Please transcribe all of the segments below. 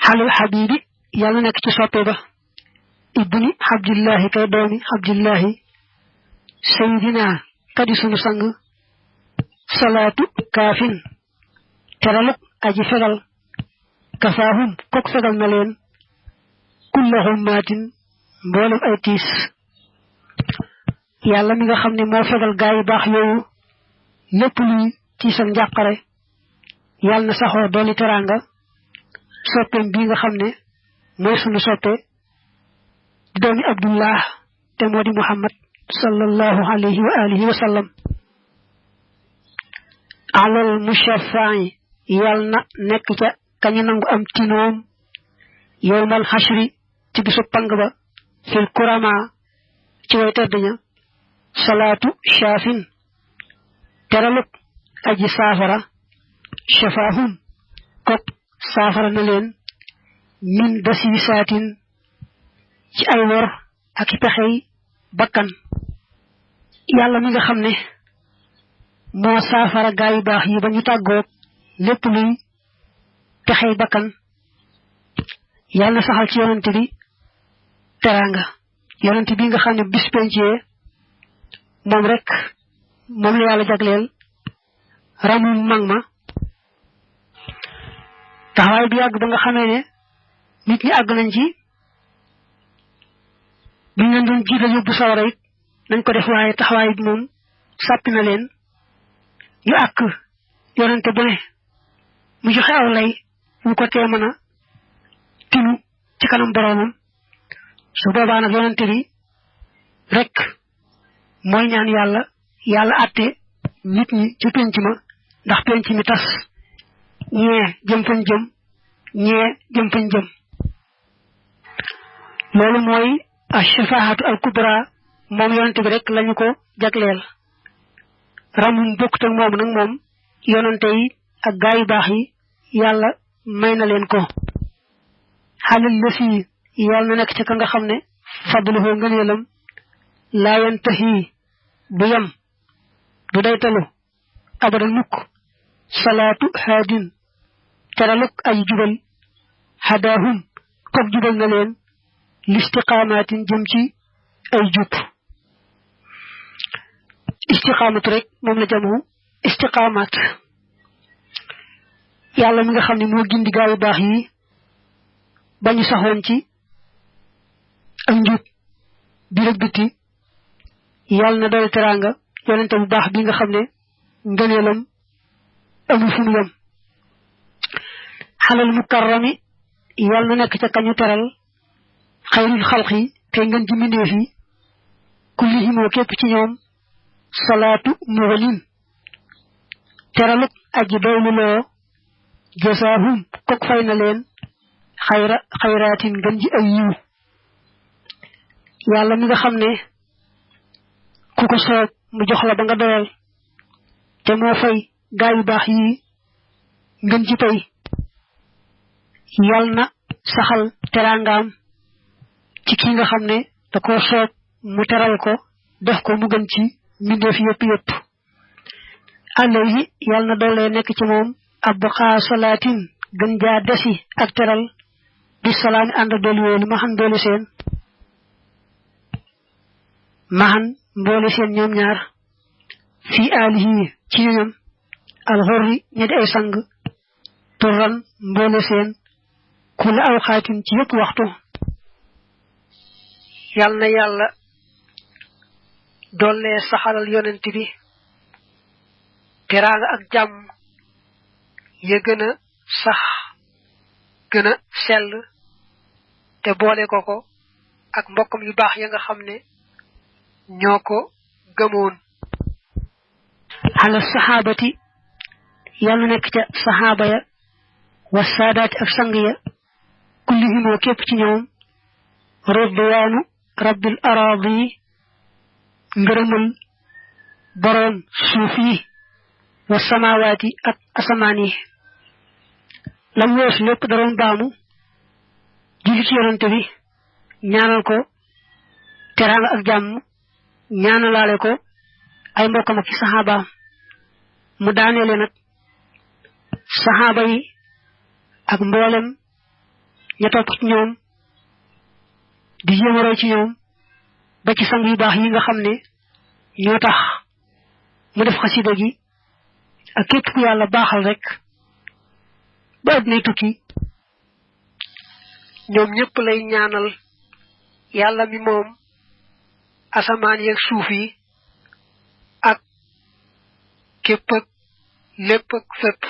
halul habibi yalla nek ci soppe ba ibni abdullahi kay doomi abdullahi sayyidina kadi sunu sang salatu kafin teraluk aji fegal kafahum kok fegal na len kullahum matin mbolam ay tis yalla mi nga xamne mo fegal gaay bax yoyu lepp luy tisam jaxare yalla na saxo doli teranga soppem bi nga xamne moy sunu soppe doomi abdullah te modi muhammad sallallahu alayhi wa alihi wa sallam alal mushaffa'i yalna nek ca kañu nangu am tinom yowmal hashri ci bisu pang ba fil kurama ci way teddña salatu shafin teraluk aji safara shafahum kok safara na len min dasisatin ci ay wor ak pexey bakkan yalla mi nga xamne mo safara gaay bax yi bañu taggo lepp luy pexey bakkan yalla saxal ci yonent bi teranga yonent bi nga xamne bis pencé mom rek mom la yalla jaglel ramu magma taxaway bi yag ba nga xamé ne nit ñi ag nañ ci bi ñu doon jiital yóbbu sawara it nañ ko def waaye taxawaay bi moom sàppi na leen ñu àkk yonante bu ne mu joxe aw lay mu ko tee mën a tinu ci kanam boroomam su boobaa nag yonante bi rek mooy ñaan yàlla yàlla àtte nit ñi ci penc ma ndax penc mi tas ñee jëm fañ jëm ñee jëm fañ jëm loolu mooy ash-shafaa'atu al-kubra mom yonent bi rek lañu ko jagleel ramum bokut ak mom nak mom yonante yi ak gaay bax yi yalla may na len ko halal lasi yalla nek ci ka nga xamne fadluhu ngeenelam la yantahi bu yam du day talu abadan mukk salatu hadin teraluk ay jubal hadahum kok jubal na len listiqamatin jëm ci ay jup istiqamatu rek mom la jamu istiqamat yalla mi nga xamni mo gindi gaay bax yi bañu saxon ci ak njub bi rek biti yalla na doy teranga yonente bu bax bi nga xamne ngeenelam amu fu mu yam halal mukarrami yalla nek ca kañu teral khayrul khalqi te ngeen ci minde fi kullihim wa kep ci ñoom salatu mughlim teraluk aji doylu lo jasahum kok fayna len khayratin ngeen ji ay yu yalla mi nga xamne ku ko soog mu jox la ba nga doyal te mo fay gaay yu bax yi ngeen ci tay yalna saxal terangam ci ki nga xamne da ko soog mu teral ko def ko mu gën ci mindef yépp yépp alayhi yalna dole nek ci mom abqa salatin gën ja desi ak teral bi salam and dolu ma han dolu sen mahan mbole sen ñom ñaar fi alihi ci ñom al ghurri ñi ay sang turan mbole sen kul awqatin ci yépp waxtu yalna yalla dolle saxalal yonent bi teranga ak jam ye gëna sax gëna sel te boole ko ak mbokam yu bax ya nga xamne ñoko gëmoon ala sahabati yalla nek ca sahaba ya wa sadat ak sang ya kullihim wa kep ci ñoom ridwanu rabbil aradi ngërëmal borom suufi wa samawati ak asamani lam wees lepp daroon baamu julli ci yonante bi ñaanal ko teranga ak jàmm ñaanalaale ko ay mbokam ak sahaba mu daaneele nak sahaba yi ak mboolem ña topp ci ñoom di jéem a roy ci ñoom ba ci sang yu baax yi nga xam ne ñoo tax mu def xasida gi ak képp ku yàlla baaxal rek ba addinay tukki ñoom ñëpp lay ñaanal yàlla mi moom asamaan yeeg suuf yi ak képp ak lépp ak fépp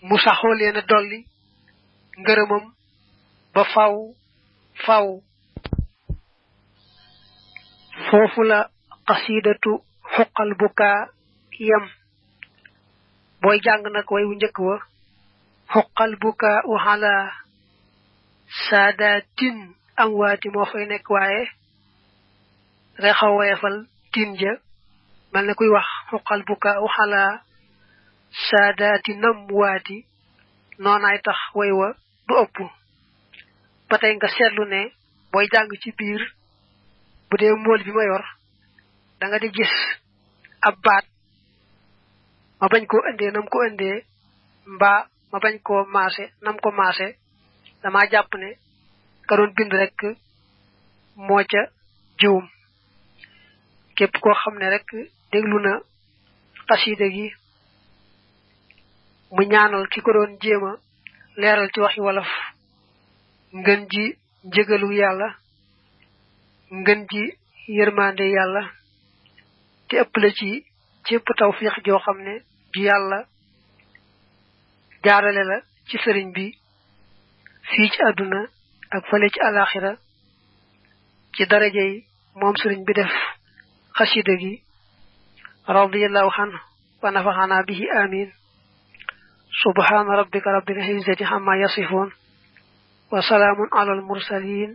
mu saxoo leen a dolli ngërëmam ba faw faw foofu la qasidatu xuqal bukaa yam booy jàng nag way wu njëkk wa xuqal bukaa u xala saadatin amwaati moo fay nekk waaye rexa woyefal tin ja mel ne kuy wax xuqal bukaa u xala saadaati namwaati noonaay tax way wa du ëpp ba tey nga seetlu ne booy jàng ci biir bu dee mool bi ma yor da nga di gis ab baat ma bañ koo indee nam ko indee mbaa ma bañ koo maase nam ko maase dama jàpp ne ka doon bind rek moo ca juum képp koo xam ne rek déglu na xasida gi mu ñaanal ki ko doon jéema leeral ci waxi wolof ngën ji njëgalu yàlla ngën ji yërmande yàlla te ëpp la ci cépp tawfiix joo xam ne ju yàlla jaarale la ci sëriñ bi fii ci àdduna ak fële ci alaxira ci daraje yi moom sëriñ bi def xasida gi radiyallahu anhu wa nafaxana bihi amin subhana rabbika rabbil izzati amma yasifun wa salaamun ala al mursalin